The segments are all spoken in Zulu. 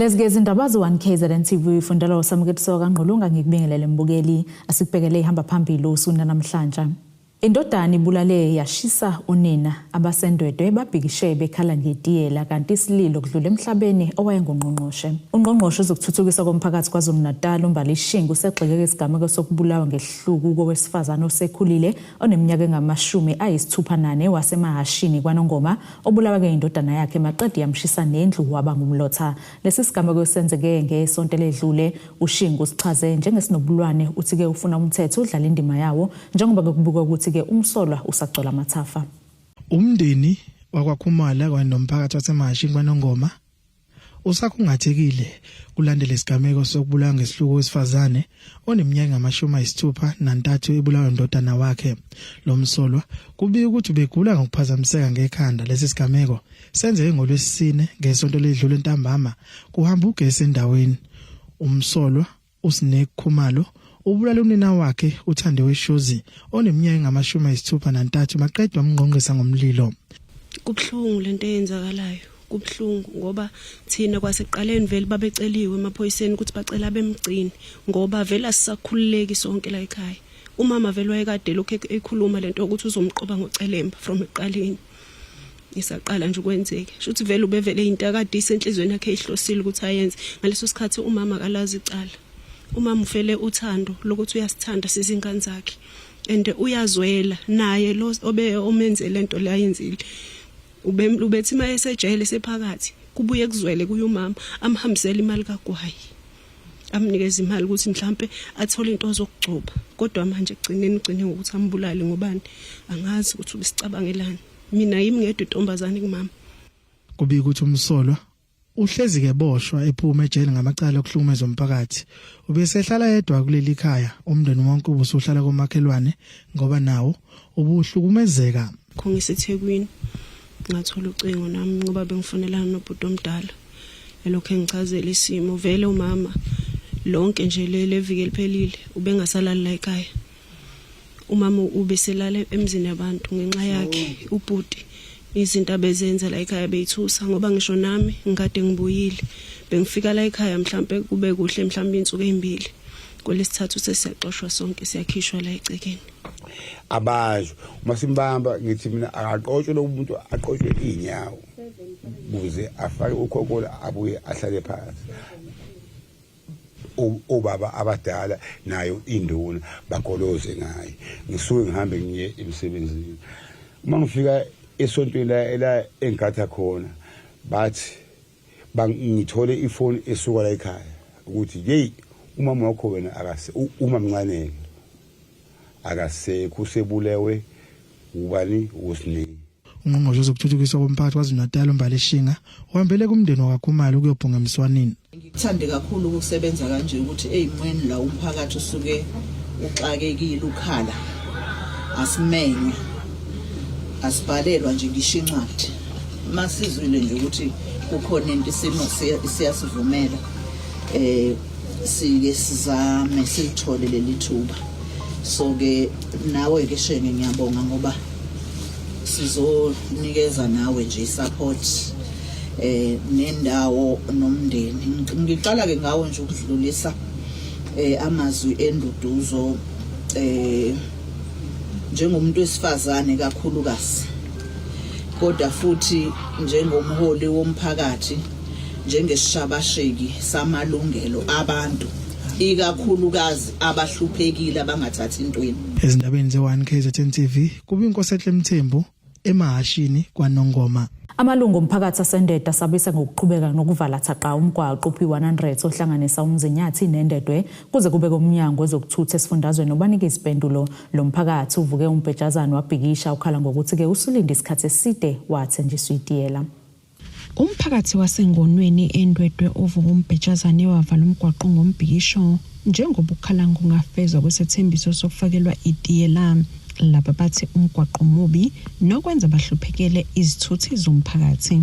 Lezi ke izindaba ze-1 KZN TV ifundelwa uSamukeliso kaNgqulunga. Ngikubingelele mbukeli, asikubhekele ihamba phambili usuku namhlanje. Indodana ibulale yashisa unina, abaseNdwedwe babhikishe bekhala ngetiyela kanti isililo kudlula emhlabeni owayengungqongqoshe. Ungqongqoshe wezokuthuthukiswa komphakathi KwaZulu-Natal uMbali Shinga usegxekeke isigameko sokubulawa ngesihluku kowesifazane osekhulile oneminyaka engamashumi ayisithupha nane waseMahashini kwaNongoma, obulawa-ke indodana yakhe maqede yamshisa nendlu waba ngumlotha. Lesi sigameko senzeke ngesonto eledlule. UShinga usichaze njengesinobulwane, uthi-ke ufuna umthetho udlala indima yawo njengoba bekubukwa ukuthi-ke umsolwa usagcwala amathafa. Umndeni wakwaKhumalo kanye nomphakathi waseMahashini kwaNongoma usakhungathekile kulandela isigameko sokubulawa ngesihluku wesifazane oneminyaka engamashumi ayisithupha nantathu ebulawa indodana wakhe. Lo msolwa kubika ukuthi ubegula ngokuphazamiseka ngekhanda. Lesi sigameko senzeke ngolwesine ngesonto ledlule ntambama, kuhamba ugesi endaweni. Umsolwa uSnake Khumalo ubulala unina wakhe uThandiwe Shozi oneminyaka engamashumi ayisithupha nantathu, maqedwa wamngqongqisa ngomlilo. Kubuhlungu lento eyenzakalayo, kubuhlungu ngoba thina kwasekuqaleni vele babeceliwe emaphoyiseni ukuthi bacela bemgcine ngoba vele asisakhululeki sonke la ekhaya. Umama vele wayekade lokhu ekhuluma lento yokuthi uzomqoba ngocelemba from ekuqaleni, isaqala nje ukwenzeka. Shuthi vele ubevele into akade isenhlizweni yakhe eyihlosile ukuthi ayenze ngaleso sikhathi. Umama akalazi icala. Umama ufele uthando lokuthi uyasithanda sizingane zakhe and uyazwela naye lo obe omenze lento le ayenzile. Ube ubethi mayesejele sephakathi kubuye kuzwele kuye umama, amhambisele imali kagwayi, amnikeza imali ukuthi mhlambe athole into zokugcoba. Kodwa manje egcineni ugcine ngokuthi ambulale. Ngobani? Angazi ukuthi ubesicabangelani. Mina yimi ngedwa intombazane kumama. Kubika ukuthi umsolwa uhlezi ke boshwa ephuma ejele ngamacala okuhlukumeza umphakathi. Ubesehlala yedwa kuleli khaya, umndeni wonke ubusuhlala komakhelwane ngoba nawo ubuhlukumezeka. Khongisethekwini ngathola ucingo nami ngoba bengifonelana nobhuti omdala, elokhu engichazela isimo. Vele umama lonke nje le viki eliphelile ubengasalali la ekhaya. Umama ubeselala emzini yabantu ngenxa yakhe ubhuti. Izinto abezenza la ekhaya beyithusa ngoba ngisho nami ngikade ngibuyile, bengifika la ekhaya mhlambe kube kuhle mhlambe insuku ezimbili, kwelesithathu sesiyaxoshwa sonke, siyakhishwa la egcekeni. Abasho uma simbamba, ngithi mina akaqotshwe lo muntu, aqotshwe iy'nyawo kuze afake ukhokolo, abuye ahlale phansi. Obaba abadala nayo induna bagoloze ngaye. Ngisuke ngihambe ngiye emsebenzini. Uma ngifika esontweni la ela engigatha khona, bathi ngithole ifoni esuka la ekhaya ukuthi yeyi, umama wakho wena akase uma mncaneke akasekho, usebulewe ubani, uSnake. Ungqongqoshe wezokuthuthukiswa komphakathi KwaZulu-Natal uMbali Shinga uhambele kumndeni wakaKhumalo ukuyobhunga emswanini. Ngikuthande kakhulu ukusebenza kanje ukuthi ey'mweni la umphakathi usuke uxakekile ukhala, asimenywa, asibhalelwa nje ngisho incwadi. Masizwile nje ukuthi kukhona into, isimo siyasivumela, sike sizame silithole leli thuba. So ke nawe ke Shenge, ngiyabonga ngoba sizonikeza nawe nje support nendawo nomndeni. Ngiqala ke ngawo nje ukudlulisa amazwi enduduzo njengomuntu wesifazane kakhulukazi, kodwa futhi njengomholi womphakathi, njengesishabasheki samalungelo abantu, ikakhulukazi abahluphekile abangathathi intweni. Ezindabeni ze-1 KZN TV, kuba iNkosi Mthembu eMahashini kwaNongoma. Amalungu omphakathi aseNdwedwe asabisa ngokuqhubeka nokuvala thaqa umgwaqo uP100 ohlanganisa uMzinyathi neNdwedwe kuze kube komnyango wezokuthutha esifundazweni obanike izimpendulo. Lo mphakathi uvuke umbhejazane wabhikisha ukhala ngokuthi-ke usulinde isikhathi eside wathenjiswa itiyela. Umphakathi waseNgonweni eNdwedwe uvuka umbhejazane wavala umgwaqo ngombhikisho njengoba ukhala ngokungafezwa kwesethembiso sokufakelwa itiyela. Laba bathi umgwaqo mubi nokwenza bahluphekele izithuthi zomphakathi.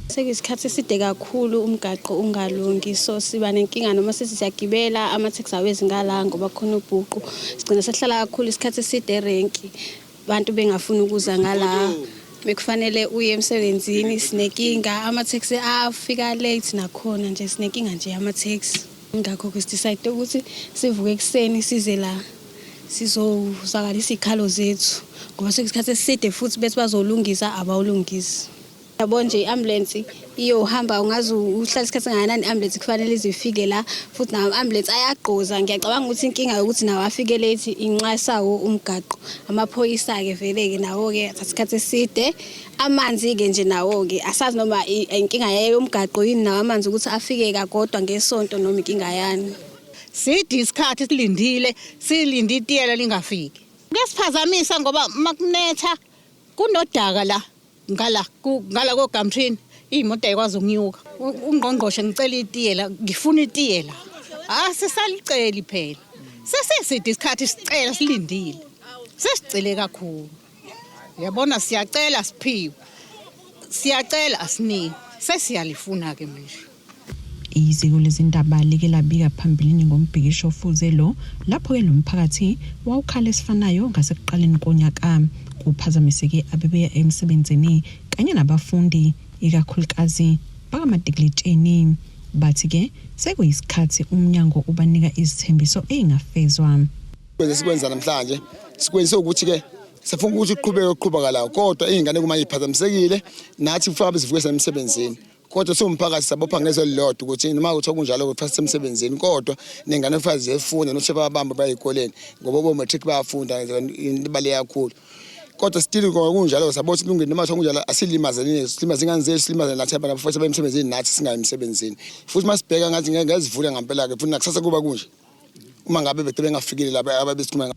Sekuyisikhathi eside kakhulu umgaqo ungalungi, so siba nenkinga noma sithi siyagibela, amatheksi awezi ngala ngoba khona ubhuqu. Sigcina sesihlala kakhulu isikhathi eside erenki, abantu bengafuni ukuza ngala. Bekufanele uye emsebenzini, sinenkinga, amatheksi afika late nakhona nje sinenkinga nje yamatheksi. Ngakho-ke si-decide ukuthi sivuke ekuseni size la sizozwakalisa iy'khalo zethu ngoba sekuyisikhathi eside futhi bethi bazolungisa, abawulungisi. Yabo nje i-ambulensi iyohamba, ungaze uhlale isikhathi singakanani, i-ambulensi kufanele ize ifike la, futhi nawo ama-ambulensi ayagqoza. Ngiyacabanga ukuthi inkinga yokuthi nawo afike late inxasawo umgaqo. Amaphoyisa-ke vele-ke nawo-ke athatha isikhathi eside. Amanzi-ke nje nawo-ke asazi noma inkinga yomgaqo yini nawo amanzi ukuthi afike kakodwa ngesonto noma inkinga yani. Side isikhathi silindile, silinde itiyela lingafiki. Kuyasiphazamisa ngoba makunetha kunodaka la ngala kogamthini, iy'moto ayikwazi ukunyuka. Ungqongqoshe, ngicela itiyela, ngifuna itiyela. Asisaliceli phela, seseside isikhathi sicela, silindile, sesicele kakhulu. Yabona, siyacela siphiwe, siyacela asiniki, sesiyalifuna-ke manje. Iziko lezindaba like labika phambilini ngombhikisho ofuze lo, lapho-ke lo mphakathi wawukhala esifanayo ngasekuqaleni konyaka. Kuphazamiseke abebeya emsebenzini kanye nabafundi, ikakhulukazi bakamatikuletsheni. Bathi-ke sekuyisikhathi umnyango ubanika izithembiso ey'ngafezwa. Sikwenza namhlanje sikwenzise ukuthi-ke sifuna ukuthi kuqhubeke okuqhubakalayo, kodwa iy'ngane kuma yiphazamisekile nathi kufanele sivuke semsebenzini, kodwa siwumphakathi sabopha ngezwe elilodwa ukuthi noma kuthiwa kunjalo kufanele sisemsebenzini, kodwa ney'ngane kufanele ziyefunda nothepha babambe baye ey'koleni ngoba bo-matric bayafunda, ibaluleke kakhulu. Kodwa still kunjalo sabona ukuthi kulungile, noma kuthiwa kunjalo asilimaze, silimaze ingane zethu, silimaze nathi abantu abafowethu abaye emsebenzini, nathi singayi emsebenzini futhi. Masibheka ngathi ngeke ngezivule ngampela-ke futhi nakusasa kuba kunje uma ngabe bede bengafikile laba ababesikhuluma.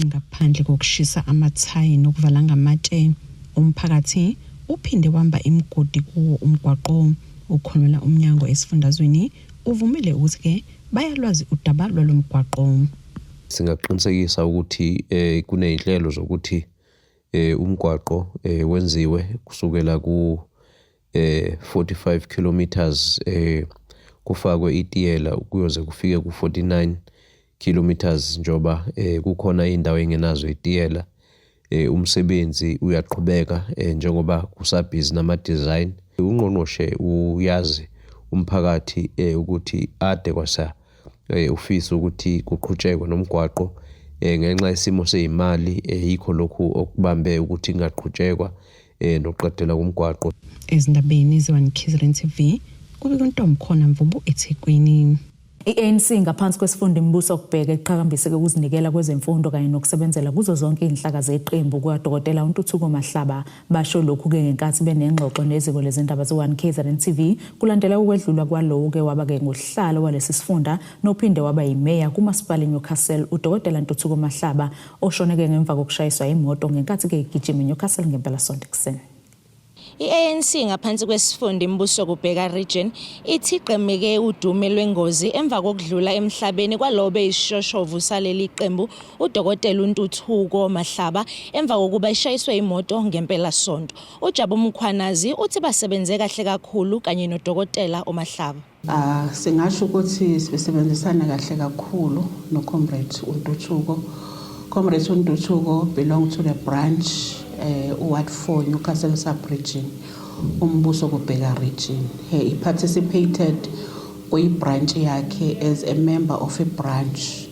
Ngaphandle kokushisa amathayi nokuvala ngamatshe, umphakathi uphinde wamba imigodi kuwo umgwaqo. Ukhulumela umnyango esifundazweni uvumile ukuthi-ke bayalwazi udaba lwalo mgwaqo. Singaqinisekisa ukuthi kuney'nhlelo zokuthi umgwaqo wenziwe kusukela ku 45 kilometers, kufakwe itiyela kuyoze kufike ku 49 kilometers, njoba kukhona indawo engenazo itiyela. Umsebenzi uyaqhubeka njengoba kusabhizi nama-design. Ungqongqoshe uyazi umphakathi ukuthi ade kwasa ufisa ukuthi kuqhutshekwe nomgwaqo, ngenxa yesimo seyimali yikho lokhu okubambe ukuthi kungaqhutshekwa nokuqedela kumgwaqo. Ezindabeni ze-1 KZN TV, kubika uNtomkhona Mvubu eThekwini. I-ANC ngaphansi kwesifunda imibuso kubheka iqhakambise ukuzinikela kwezemfundo kanye nokusebenzela kuzo zonke izinhlaka zeqembu kukaDokotela uNtuthuko Mahlaba. Basho lokhu-ke ngenkathi benengxoxo neziko lezindaba ze-1 KZN TV kulandela ukwedlulwa kwalowo-ke waba-ke ngusihlalo walesi sifunda nophinde waba yimeya kumasipala eNewcastle, uDokotela Ntuthuko Mahlaba, oshone-ke ngemva kokushayiswa imoto ngenkathi-ke igijima eNewcastle ngempelasonto ekuseni. I-ANC ngaphansi kwesifunda imibuso kubheka region ithi igqemeke udume lwengozi emva kokudlula emhlabeni kwalowo beyisishoshovu saleli qembu, uDokotela uNtuthuko Mahlaba, emva kokuba ishayiswe imoto ngempelasonto. UJabu Mkhwanazi uthi basebenze kahle kakhulu kanye noDokotela uMahlaba. Singasho ukuthi sibesebenzisana kahle kakhulu no Comrade uNtuthuko. Comrade uNtuthuko belong to the branch, Ward 4, Newcastle sub-region, umbuso kubheka region. He participated kwi-branch yakhe as a member of a branch.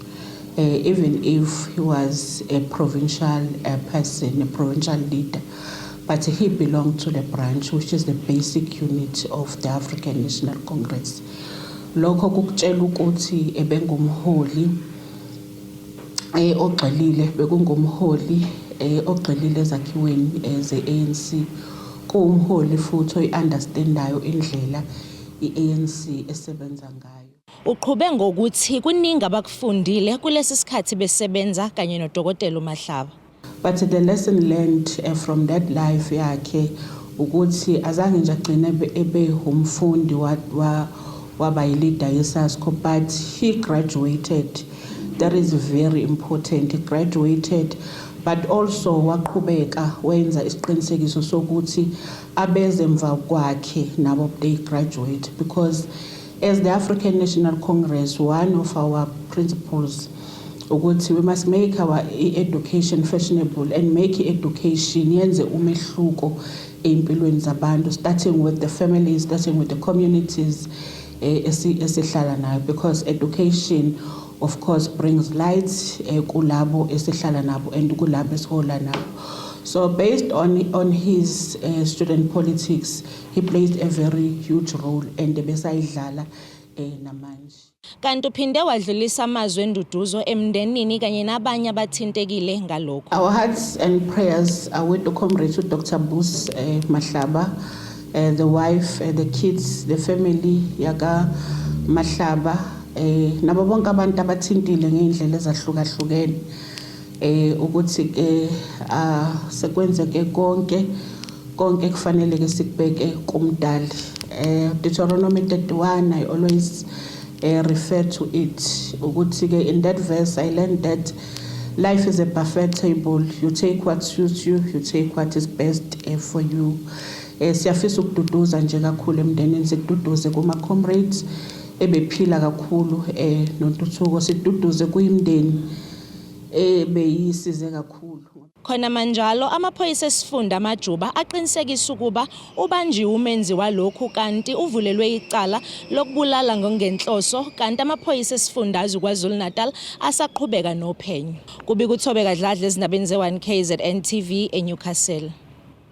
Even if he was a provincial person, a provincial leader, but he belonged to the branch, which is the basic unit of the African National Congress. Lokho kukutshela ukuthi ebengumholi ogxilile, bekungumholi ogxilile ezakhiweni ze-ANC, kuwumholi futhi oyi-understandayo indlela i-ANC esebenza ngayo. Uqhube ngokuthi kuningi abakufundile kulesi sikhathi besebenza kanye nodokotela uMahlaba. But the lesson learned from that life yakhe ukuthi azange nje agcine ebe umfundi, waba yi-leader yeSASCO, but he graduated. That is very important. He graduated, but also waqhubeka wenza isiqinisekiso sokuthi abeze emva kwakhe nabo they graduate, because as the African National Congress, one of our principles Ukuthi we must make our education fashionable and make education yenze umehluko ey'mpilweni zabantu, starting with the families, starting with the communities esihlala nayo, because education of course brings light kulabo esihlala nabo and kulabo esihola nabo. So based on his student politics, he played a very huge role and besayidlala namanje. Kanti uphinde wadlulisa amazwi enduduzo emndenini kanye nabanye abathintekile ngalokhu. Our hearts and prayers are with the comrade Dr. Bruce Mahlaba, the wife, the kids, the family yaka Mahlaba, nabo bonke abantu abathintile ngey'ndlela ezahlukahlukene, ukuthi ke sekwenzeke konke konke kufanele ke sikubeke kumdali. Deuteronomy 31, I always refer to it, ukuthi ke in that verse I learned that life is a buffet table. You take what suits you, you take what is best for you. Siyafisa ukududuza nje kakhulu emndenini, sikududuze kuma comrades ebephila kakhulu noNtuthuko, siduduze kuyimndeni ebeyisize kakhulu. Khona manjalo, amaphoyisa esifunda Amajuba aqinisekisa ukuba ubanjiwe umenzi walokhu kanti uvulelwe icala lokubulala ngongenhloso, kanti amaphoyisa esifundazwe KwaZulu-Natal asaqhubeka nophenyo. Kubika uThobeka Dladla ezindabeni ze-1 KZN TV eNewcastle.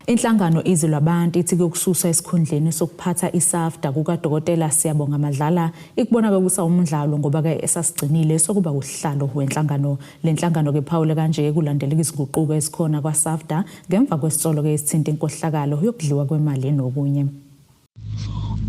Inhlangano Izwi Labantu ithi kuyokususwa esikhundleni sokuphatha iSAFDA kukaDokotela Siyabonga Madlala ikubona ke umdlalo, ngoba ke esasigcinile sokuba usihlalo wenhlangano. Lenhlangano ke phawule kanje kulandela izinguquko ezikhona kwaSAFDA ngemva kwesitsolo ke esithinta inkohlakalo yokudliwa kwemali nokunye.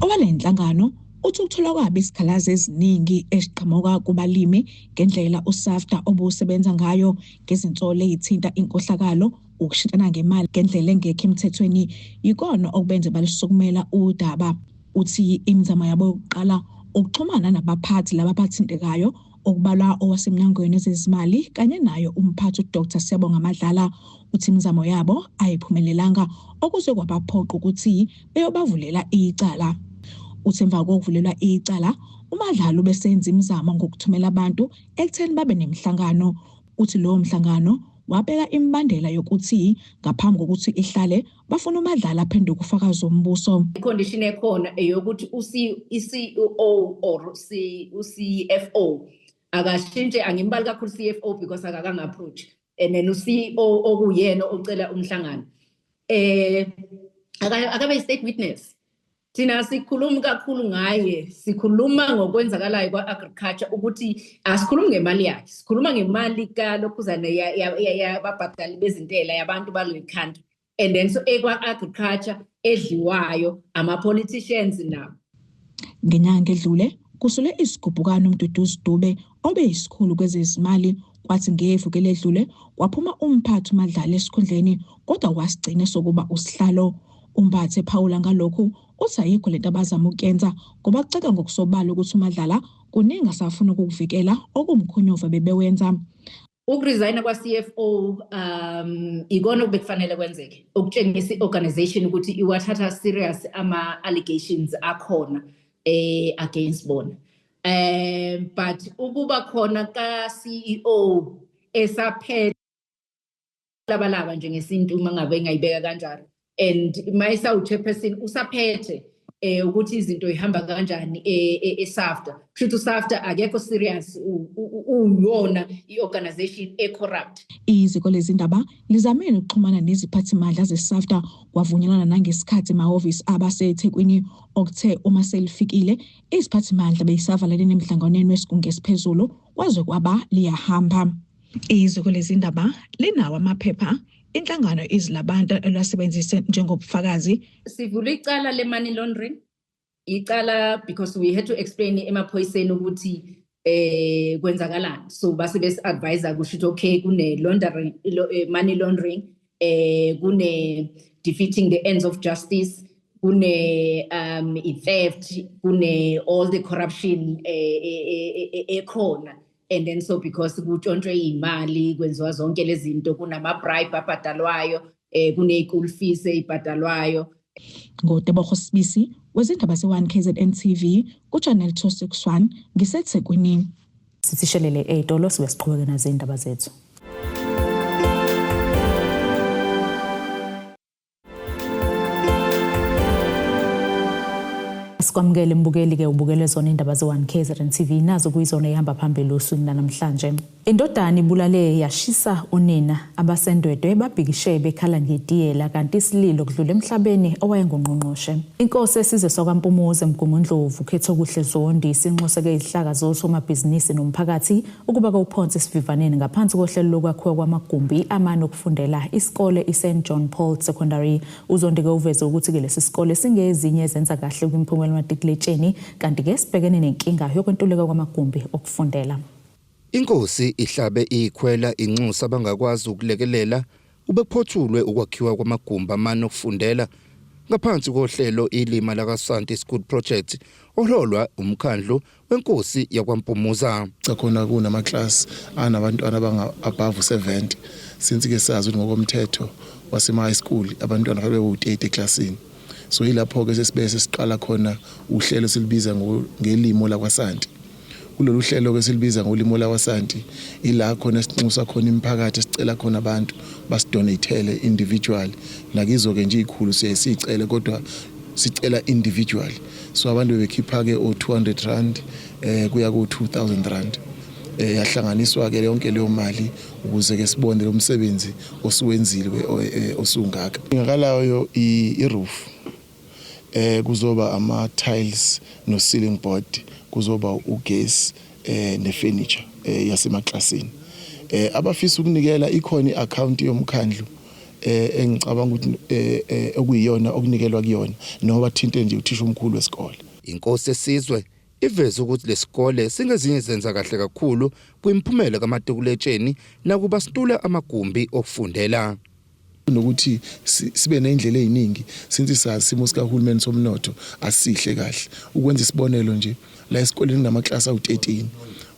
Owale nhlangano uthi ukuthola kwabo izikhalazo eziningi eziqhamuka kubalimi ngendlela uSAFDA obusebenza ngayo, ngezinsolo ezithinta inkohlakalo, ukushintshana ngemali ngendlela engekho emthethweni, yikona okubenze balisukumela udaba. Uthi imizamo yabo yokuqala ukuxhumana nabaphathi laba abathintekayo, okubalwa owasemnyangweni wezezimali kanye nayo umphathi uDr Siyabonga Madlala. Uthi imizamo yabo ayiphumelelanga, okuze kwabaphoqa ukuthi beyobavulela icala. Uthi emva kokuvulelwa icala, uMadlala ubesenza imizamo ngokuthumela abantu ekutheni babe nemihlangano. Uthi lowo mhlangano wabeka imibandela yokuthi ngaphambi kokuthi ihlale bafuna uMadlala aphenduke ufakazi wombuso. I-condition ekhona eyokuthi u-CEO or u-CFO akashintshe. Angimbali kakhulu CFO because akakanga-approach, and then u-CEO okuyena ocela umhlangano akabe state witness. Thina sikhuluma kakhulu ngaye, sikhuluma ngokwenzakalayo kwa-agriculture, ukuthi asikhulumi ngemali yakhe, sikhuluma ngemali kalokhuzane yababhadali bezintela, yabantu bale country, and then so ekwa-agriculture edliwayo ama-politicians nabo. Ngenyanga edlule kusule isigubhukane uMduduzi Dube obeyisikhulu kwezezimali, kwathi ngeviki eledlule kwaphuma umphathi uMadlala esikhundleni, kodwa wasigcina sokuba usihlalo. Umphathi ephawula ngalokhu uthi ayikho lento abazama ukuyenza, ngoba kucaca ngokusobala ukuthi uMadlala kuningi asafuna ukukuvikela okumkhonyovu bebewenza. Ukuresigna kwa-CFO ikona okubekufanele kwenzeke ukutshengisa i-organization ukuthi iwathatha serious ama-allegations akhona against bona, but ukuba khona ka-CEO esaphethe labalaba nje ngesintu, uma ngabe ngayibeka kanjalo, and mayisa-chairperson usaphethe ukuthi izinto ihamba kanjani eSAFDA, kusho ukuthi uSAFDA akekho serious, uyona i-organization e-corrupt. Iziko lezindaba lizamile ukuxhumana neziphathimandla zeSAFDA, kwavunyelwana nangesikhathi emahhovisi abaseThekwini, okuthe uma selifikile iziphathimandla beyisavalelene emhlanganweni wesigungu esiphezulu kwaze kwaba liyahamba. Iziko lezindaba linawo amaphepha inhlangano Izwi Labantu elwasebenzise njengobufakazi. Sivula icala le-money laundering, icala because we had to explain emaphoyiseni ukuthi kwenzakalani, so base besi-advise kusho ukuthi okay, kune laundering, money laundering, kune defeating the ends of justice, kune i-theft, kune all the corruption ekhona, and then so because kutshontshwe imali, kwenziwa zonke lezi zinto, kunama bribe abhadalwayo, kune school fees ezibhadalwayo. NgoTebogo Sibisi wezindaba ze-1 KZN TV ku-Channel 261 ngiseThekwini. Sithi shelele ey'tolo sibe siqhubeke nazo iy'ndaba zethu. Sikwamukele mbukeli ke ubukele zona indaba ze-1 KZN TV nazo kuyizona ehamba phambili osukwini lanamhlanje. Indodana ibulale yashisa unina abasendwedwe babhikishe bekhala ngetiyela kanti isililo kudlula emhlabeni owayengungqongqoshe. Inkosi esizwe sakwaMpumuza eMgungundlovu uKhethokuhle Zondi isinxuseke izihlaka zosomabhizinisi nomphakathi ukuba kawuphonse esivivaneni ngaphansi kohlelo lokwakhiwa kwamagumbi amane okufundela isikole iSt John Paul Secondary. UZondi-ke uveze ukuthi-ke lesi sikole singezinye ezenza kahle kwimiphumela matikuletsheni kanti-ke sibhekene nenkinga yokwentuleka kwamagumbi okufundela. Inkosi ihlabe ikhwela inxusa abangakwazi ukulekelela ubekuphothulwe ukwakhiwa kwamagumbi amane okufundela ngaphansi kohlelo iLima lakaSanti School Project oholwa umkhandlu wenkosi yakwaMpumuza. Cha khona kunama class anabantwana abanga above 70 since ke sazi ukuthi ngokomthetho wasema high school abantwana babe u-30 eclassini so yilapho ke sesibe sesiqala khona uhlelo silibiza ngelimo lakwaSanti. Kulolu hlelo ke silibiza ngolimo lakwaSanti ila khona esinxusa khona imiphakathi esicela khona abantu basidonatele individual nakizo ke nje ikhulu siye sicele kodwa sicela individual so abantu bebekhipha ke o 200 rand eh kuya ku 2000 rand eh yahlanganiswa ke yonke leyo mali ukuze ke sibone lo msebenzi osuwenzile eh, osungaka ngakalayo i roof eh kuzoba ama tiles no ceiling board kuzoba ugesi eh ne furniture eh yasemaklasini eh abafisa ukunikela ikhona iaccount yomkhandlu eh engicabanga ukuthi eh, eh okuyiyona okunikelwa kuyona noma bathinte nje uthisha omkhulu wesikole. Inkosi esizwe iveze ukuthi lesikole singezinye zenza kahle kakhulu kwimiphumela kamatikuletsheni nakuba sintula amagumbi okufundela. Nokuthi sibe ney'ndlela ey'ningi since sazi isimo sikahulumeni somnotho asihle kahle. Ukwenza isibonelo nje, la esikoleni kunamaklasi awu-13.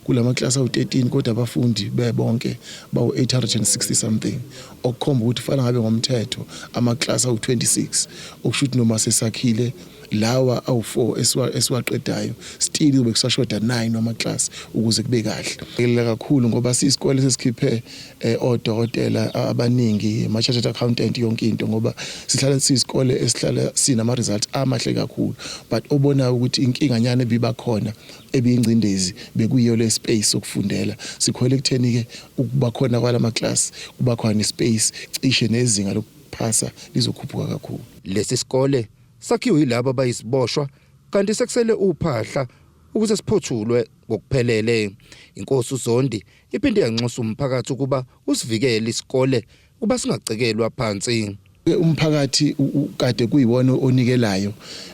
Kula maklasi awu-13 kodwa abafundi bebonke bawu-860 something, okukhomba ukuthi kufanele ngabe ngomthetho amaklasi awu-26, okusho ukuthi noma sesakhile lawa awu-4 esiwaqedayo still kube kusashoda 9 wamaklasi ukuze kube kahle. Lekelela kakhulu ngoba siyisikole sesikhiphe eh, odokotela abaningi ama-chartered accountant yonke into ngoba sihlala siyisikole esihlala sinama-results amahle kakhulu but obonayo ukuthi inkinganyana ebiba khona ebiyingcindezi bekuyiyo le space sokufundela. Sikholelwa ekutheni-ke ukuba khona kwala maklasi kuba khona ne-space cishe nezinga lokuphasa lizokhuphuka kakhulu. Lesi sikole sakhiwe yilabo abayiziboshwa kanti sekusele uphahla ukuze siphothulwe ngokuphelele. Inkosi uZondi iphinde yanxusa umphakathi ukuba usivikele isikole ukuba singacekelwa phansi. Umphakathi kade kuyiwona onikelayo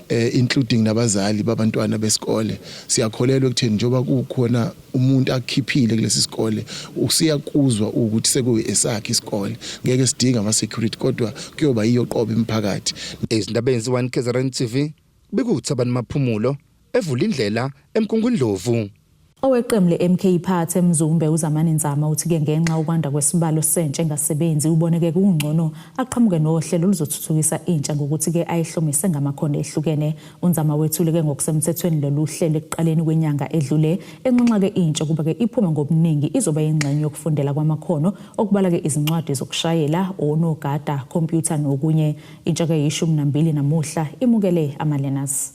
eh including nabazali babantwana besikole. Siyakholelwa ekutheni njengoba kukhona umuntu akukhiphile kulesi sikole usiyakuzwa ukuthi sekuyi esakhe isikole ngeke sidinga ama security kodwa kuyoba yiyo qobo imiphakathi. Ezindabeni ze-1 KZN TV bekuwuThabani Maphumulo evula indlela eMgungundlovu. Oweqembu le-MK Party eMzumbe uZamani Nzama uthi-ke ngenxa yokwanda kwesibalo sentsha engasebenzi uboneke kungcono aqhamuke nohlelo oluzothuthukisa intsha ngokuthi-ke ayihlomise ngamakhono ehlukene. UNzama wethule-ke ngokusemthethweni lolu hlelo ekuqaleni kwenyanga edlule enxenxa-ke intsha ukuba-ke iphume ngobuningi izoba yingxenye yokufundela kwamakhono okubala-ke izincwadi zokushayela, onogada, khompyutha nokunye. Intsha-ke yishumi nambili namuhla imukele ama-learners.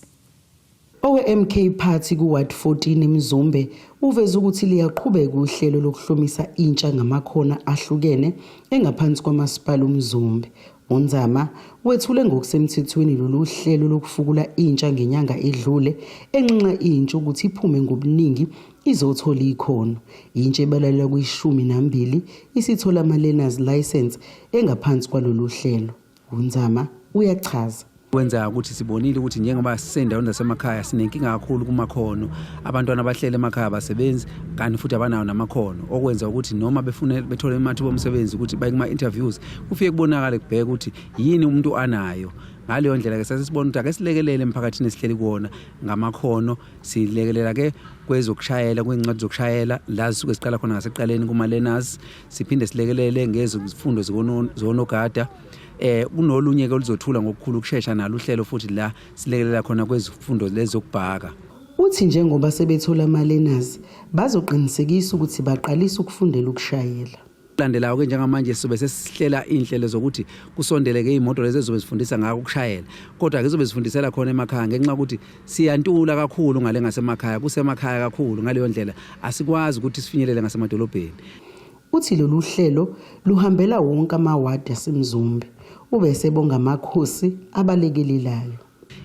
Owe-MK Party ku-Ward 14 eMzumbe uveze ukuthi liyaqhubeka uhlelo lokuhlomisa intsha ngamakhona ahlukene engaphansi kwaMasipala uMzumbe. UNzama wethule ngokusemthethweni lolu hlelo lokufukula intsha ngenyanga edlule enxenxa intsha ukuthi iphume ngobuningi izothola ikhono. Intsha ebalelwa kwishumi nambili isithola ama-learners licence engaphansi kwalolu hlelo. UNzama uyachaza. Kwenza ukuthi sibonile ukuthi njengoba sisendaweni zasemakhaya sinenkinga kakhulu kumakhono. Abantwana abahleli emakhaya abasebenzi kanti futhi abanawo namakhono okwenza ukuthi noma befune bethole amathuba omsebenzi ukuthi baye kuma-interviews kufike kubonakale kubheke ukuthi yini umuntu anayo. Ngaleyo ndlela ke sasisibona ukuthi ake silekelele emphakathini esihleli kuwona ngamakhono silekelela ke kwezokushayela kwezincwadi zokushayela la zisuke siqala khona ngasekuqaleni kuma-learners siphinde silekelele ngezifundo zonogada eh kunolunye ke oluzothula ngokukhulu ukushesha nalo uhlelo futhi la silekelela khona kwezifundo lezokubhaka. Uthi njengoba sebethola ama-learners bazoqinisekisa ukuthi baqalisa ukufundela ukushayela. Landelayo ke njengamanje sizobe sesihlela iy'nhlelo zokuthi kusondeleke iy'moto lezi ezizobe zifundisa ngako ukushayela, kodwa-ke zizobe zifundisela khona emakhaya ngenxa yokuthi siyantula kakhulu ngale ngasemakhaya, kusemakhaya kakhulu. Ngaleyo ndlela asikwazi ukuthi sifinyelele ngasemadolobheni. Uthi lolu hlelo luhambela wonke amawadi aseMzumbe. Ube esebonga amakhosi abalekelelayo.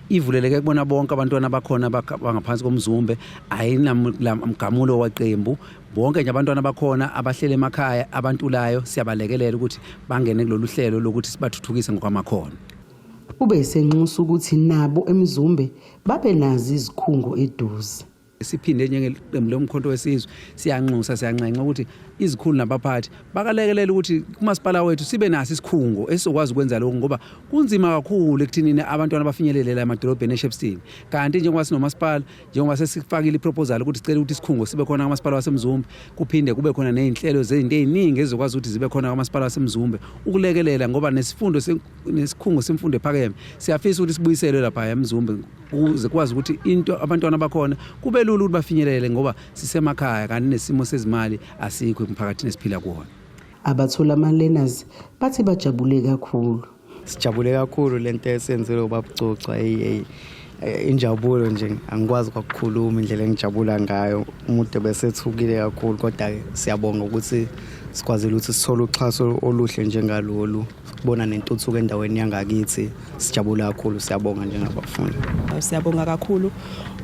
Ivuleleke kubona bonke abantwana bakhona bangaphansi koMzumbe, ayinamgamulo waqembu. Bonke nje abantwana bakhona abahleli emakhaya abantulayo siyabalekelela ukuthi bangene kulolu hlelo lokuthi sibathuthukise ngokwamakhono. Ube esenxusa ukuthi nabo eMzumbe babe nazo izikhungo eduze. Siphinde njengeqembu loMkhonto weSizwe siyanxusa siyanxenxa ukuthi izikhulu nabaphathi bakalekelele ukuthi kumasipala wethu sibe naso isikhungo esizokwazi ukwenza lokhu, ngoba kunzima kakhulu ekuthinini abantwana bafinyelele la emadolobheni eShepstone. Kanti njengoba sinomasipala, njengoba sesifakile iproposal ukuthi sicela ukuthi isikhungo sibe khona kamasipala waseMzumbe, kuphinde kube khona ney'nhlelo zezinto ey'ningi ezizokwazi ukuthi zibe khona kamasipala waseMzumbe ukulekelela, ngoba nesifundo nesikhungo semfundo ephakeme siyafisa ukuthi sibuyiselwe lapha eMzumbe ukuze kwazi ukuthi into abantwana bakhona kube lula ukuthi bafinyelele, ngoba sisemakhaya kanti nesimo sezimali asikho emphakathini esiphila kuwona. Abathola ama-learners bathi bajabule kakhulu. Sijabule kakhulu lento esenzile ubaba Ucuca. Injabulo nje angikwazi kwakukhuluma indlela engijabula ngayo. Umuntu besethukile kakhulu, kodwa siyabonga ukuthi sikwazile ukuthi sithole uxhaso oluhle njengalolu, kubona nentuthuko endaweni yangakithi. Sijabula kakhulu, siyabonga njengabafundi. Siyabonga kakhulu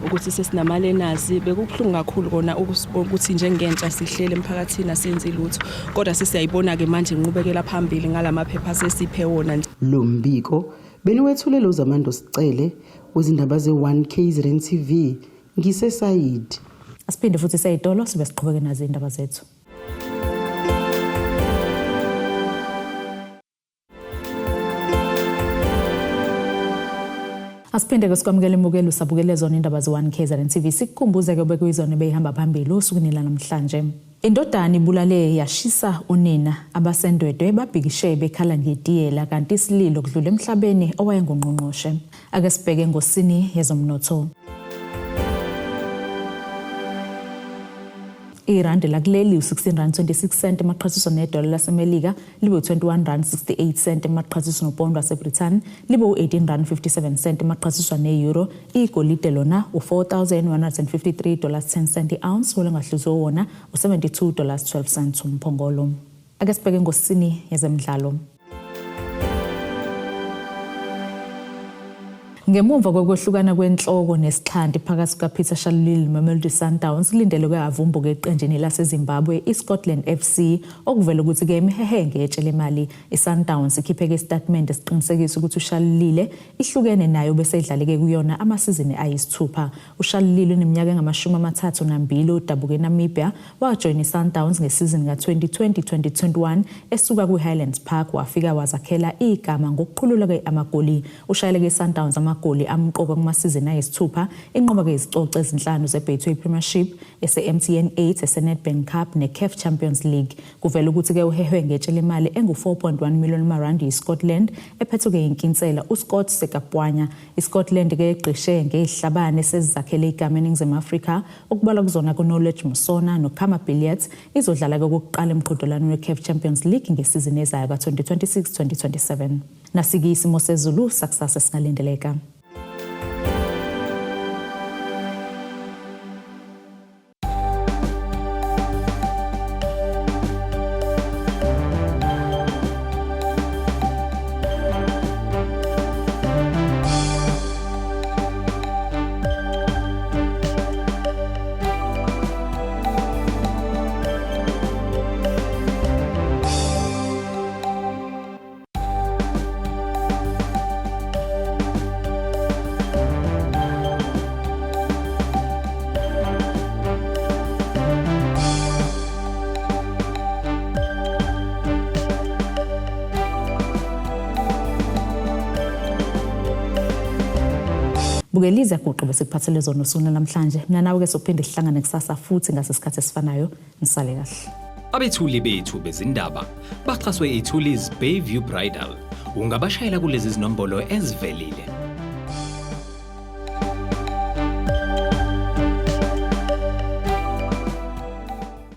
ukuthi sesinama-learners. Bekubuhlungu kakhulu kona ukuthi njengentsha sihlele emphakathini asenzi lutho, kodwa sesiyayibona-ke manje inqubekela phambili ngalamaphepha sesiphe wona. Lo mbiko beniwethulele uZamando Sicele wezindaba ze-1 KZN TV ngiseSayidi. Asiphinde futhi seyitolo sibe siqhubeke nazo indaba zethu. Asiphinde ke sikwamukele emukelo usabukele zona indaba ze-1 KZN TV. Sikukhumbuze ke bekuyizona ebeyihamba phambili osukwini lanamhlanje. Indodana ibulale yashisa unina, abaseNdwedwe babhikishe bekhala ngetiyela, kanti isililo kudlula emhlabeni owayengungqongqoshe. Ake sibheke ngosini yezomnotho. Irandi lakuleli u-16 rand 26 cent emaqhathiswa nedola laseMelika, libe u-21 rand 68 cent emaqhathiswa nopondo waseBrithani, libe u-18 rand 57 cent emaqhathiswa ne-euro. Igolide lona u-4153 dollars 10 cent i-ounce, wolengahluziwe wona u-72 dollars 12 cents umphongolo. Ake sibheke ngosini yezemidlalo. Ngemuva kokwehlukana kwenhloko nesixhanti phakathi kukaPeter Shalulile neMamelodi Sundowns, kulindeleke avumbuke eqenjini laseZimbabwe iScotland FC, okuvela ukuthi-ke imihehe ngetshe lemali. ISundowns ikhipheke isitatimende esiqinisekisa ukuthi uShalulile ihlukene naye bese edlaleke kuyona amasizini ayisithupha. UShalulile uneminyaka engamashumi 32, udabuka eNamibia, wajoyina iSundowns ngesizini ka-2020-2021 esuka kwi-Highlands Park, wafika wazakhela igama ngokuqhulula-ke amagoli. Ushayeleke iSundowns amagoli amqoka kumasizini ayisithupha, inqoba-ke izicoco ezinhlanu ze-Betway Premiership, ese-MTN 8, ese-Nedbank Cup ne-CAF Champions League. Kuvela ukuthi-ke uhehwe ngetshe lemali engu-4.1 million marandi yi-Scotland ephethwe-ke inkinsela uScott Sekapwanya. I-Scotland-ke egqishe ngezihlabane sezizakhele igama eNingizimu Afrika, okubalwa kuzona kuKnowledge Musona noKhama Billiat, izodlala-ke okokuqala emqhudelwaneni we-CAF Champions League ngesizini ezayo ka-2026-2027. Nasike isimo sezulu sakusasa singalindeleka. Bukelize guqe bese kuphathele zona usuku namhlanje. Mina nawe ke sophinde sihlangane kusasa futhi ngasesikhathi esifanayo. Nisale kahle. Abethuli bethu bezindaba baxhaswe iThulis Bayview Bridal. Ungabashayela kulezi zinombolo ezivelile.